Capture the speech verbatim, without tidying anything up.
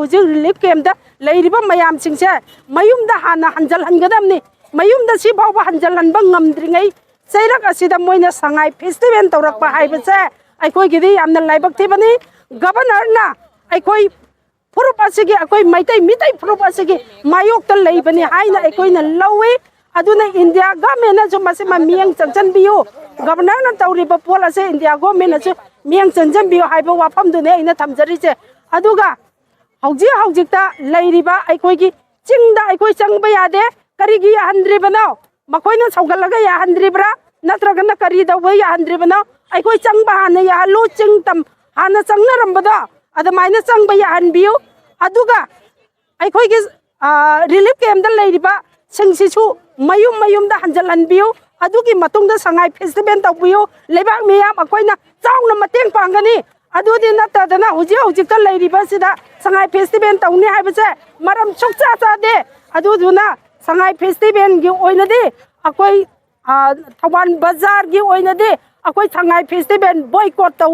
ꯍꯧꯖꯤꯛ ꯔꯤꯂꯤꯐ ꯀꯦꯝꯞꯇ ꯂꯩꯔꯤꯕ ꯃꯌꯥꯝꯁꯤꯡꯁꯦ ꯃꯌꯨꯝꯗ ꯍꯥꯟꯅ ꯍꯟꯖꯜꯍꯟꯒꯗꯕꯅꯤ꯫ ꯃꯌꯨꯝꯗ ꯁꯤ ꯐꯥꯎꯕ ꯍꯟꯖꯜꯍꯟꯕ ꯉꯝꯗ꯭ꯔꯤꯉꯩ ꯆꯩꯔꯛ ꯑꯁꯤꯗ ꯃꯣꯏꯅ ꯁꯉꯥꯏ ꯐꯦꯁꯇꯤꯚꯦꯜ ꯇꯧꯔꯛꯄ ꯍꯥꯏꯕꯁꯦ ꯑꯩꯈꯣꯏꯒꯤꯗꯤ ꯌꯥꯝꯅ ꯂꯥꯏꯕꯛ ꯊꯤꯕꯅꯤ꯫ ꯒꯕꯔꯅꯔꯅ ꯑꯩꯈꯣꯏ ꯐꯨꯔꯨꯞ ꯑꯁꯤꯒꯤ, ꯑꯩꯈꯣꯏ ꯃꯩꯇꯩ ꯃꯤꯇꯩ ꯐꯨꯔꯨꯞ ꯑꯁꯤꯒꯤ ꯃꯥꯌꯣꯛꯇ ꯂꯩꯕꯅꯤ ꯍꯥꯏꯅ ꯑꯩꯈꯣꯏꯅ ꯂꯧꯏ꯫ ꯑꯗꯨꯅ ꯏꯟꯗꯤꯌꯥ ꯒꯃꯦꯟꯅꯁꯨ ꯃꯁꯤꯃ ꯃꯤꯠꯌꯦꯡ ꯆꯪꯁꯤꯟꯕꯤꯌꯨ꯫ ꯒꯕꯔꯅꯔꯅ ꯇꯧꯔꯤꯕ ꯄꯣꯠ ꯑꯁꯦ ꯏꯟꯗꯤꯌꯥ ꯒꯣꯔꯃꯦꯟꯅꯁꯨ ꯃꯤꯠꯌꯦꯡ ꯆꯪꯁꯤꯟꯕꯤꯌꯨ ꯍꯥꯏꯕ ꯋꯥꯐꯝꯗꯨꯅꯦ ꯑꯩꯅ ꯊꯝꯖꯔꯤꯁꯦ꯫ ꯑꯗꯨꯒ ꯍꯧꯖꯤꯛ ꯍꯧꯖꯤꯛꯇ ꯂꯩꯔꯤꯕ ꯑꯩꯈꯣꯏꯒꯤ ꯆꯤꯡꯗ ꯑꯩꯈꯣꯏ ꯆꯪꯕ ꯌꯥꯗꯦ꯫ ꯀꯔꯤꯒꯤ ꯌꯥꯍꯟꯗ꯭ꯔꯤꯕꯅꯣ? ꯃꯈꯣꯏꯅ ꯁꯧꯒꯠꯂꯒ ꯌꯥꯍꯟꯗ꯭ꯔꯤꯕ꯭ꯔꯥ? ꯅꯠꯇ꯭ꯔꯒꯅ ꯀꯔꯤ ꯇꯧꯕ ꯌꯥꯍꯟꯗ꯭ꯔꯤꯕꯅꯣ? ꯑꯩꯈꯣꯏ ꯆꯪꯕ ꯍꯥꯟꯅ ꯌꯥꯍꯜꯂꯨ꯫ ꯆꯤꯡ ꯇꯝ ꯍꯥꯟꯅ ꯆꯪꯅꯔꯝꯕꯗꯣ ꯑꯗꯨꯃꯥꯏꯅ ꯆꯪꯕ ꯌꯥꯍꯟꯕꯤꯌꯨ꯫ ꯑꯗꯨꯒ ꯑꯩꯈꯣꯏꯒꯤ, ꯑ, ꯔꯤꯂꯤꯐ ꯀꯦꯝꯞꯇ ꯂꯩꯔꯤꯕꯁꯤꯡꯁꯤꯁꯨ ꯃꯌꯨꯝ ꯃꯌꯨꯝꯗ ꯍꯟꯖꯤꯜꯍꯟꯕꯤꯌꯨ꯫ ꯑꯗꯨꯒꯤ ꯃꯇꯨꯡꯗ ꯁꯉꯥꯏ ꯐꯦꯁꯇꯤꯚꯦꯜ ꯇꯧꯕꯤꯌꯨ꯫ ꯂꯩꯕꯥꯛ ꯃꯤꯌꯥꯝ ꯑꯩꯈꯣꯏꯅ ꯆꯥꯎꯅ ꯃꯇꯦꯡ ꯄꯥꯡꯒꯅꯤ꯫ ꯑꯗꯨꯗꯤ ꯅꯠꯇꯗꯅ ꯍꯧꯖꯤꯛ ꯍꯧꯖꯤꯛꯇ ꯂꯩꯔꯤꯕꯁꯤꯗ ꯁꯉꯥꯏ ꯐꯦꯁꯇꯤꯚꯦꯜ ꯇꯧꯅꯤ ꯍꯥꯏꯕꯁꯦ ꯃꯔꯝ ꯁꯨꯛꯆꯥ ꯆꯥꯗꯦ꯫ ꯑꯗꯨꯗꯨꯅ ꯁꯉꯥꯏ ꯐꯦꯁꯇꯤꯚꯦꯜꯒꯤ ꯑꯣꯏꯅꯗꯤ ꯑꯩꯈꯣꯏ, ꯑ, ꯊꯧꯕꯥꯜ ꯕꯖꯥꯔꯒꯤ ꯑꯣꯏꯅꯗꯤ ꯑꯩꯈꯣꯏ ꯁꯉꯥꯏ ꯐꯦꯁꯇꯤꯚꯦꯜ ꯕꯣꯏꯀꯣꯠ ꯇꯧ꯫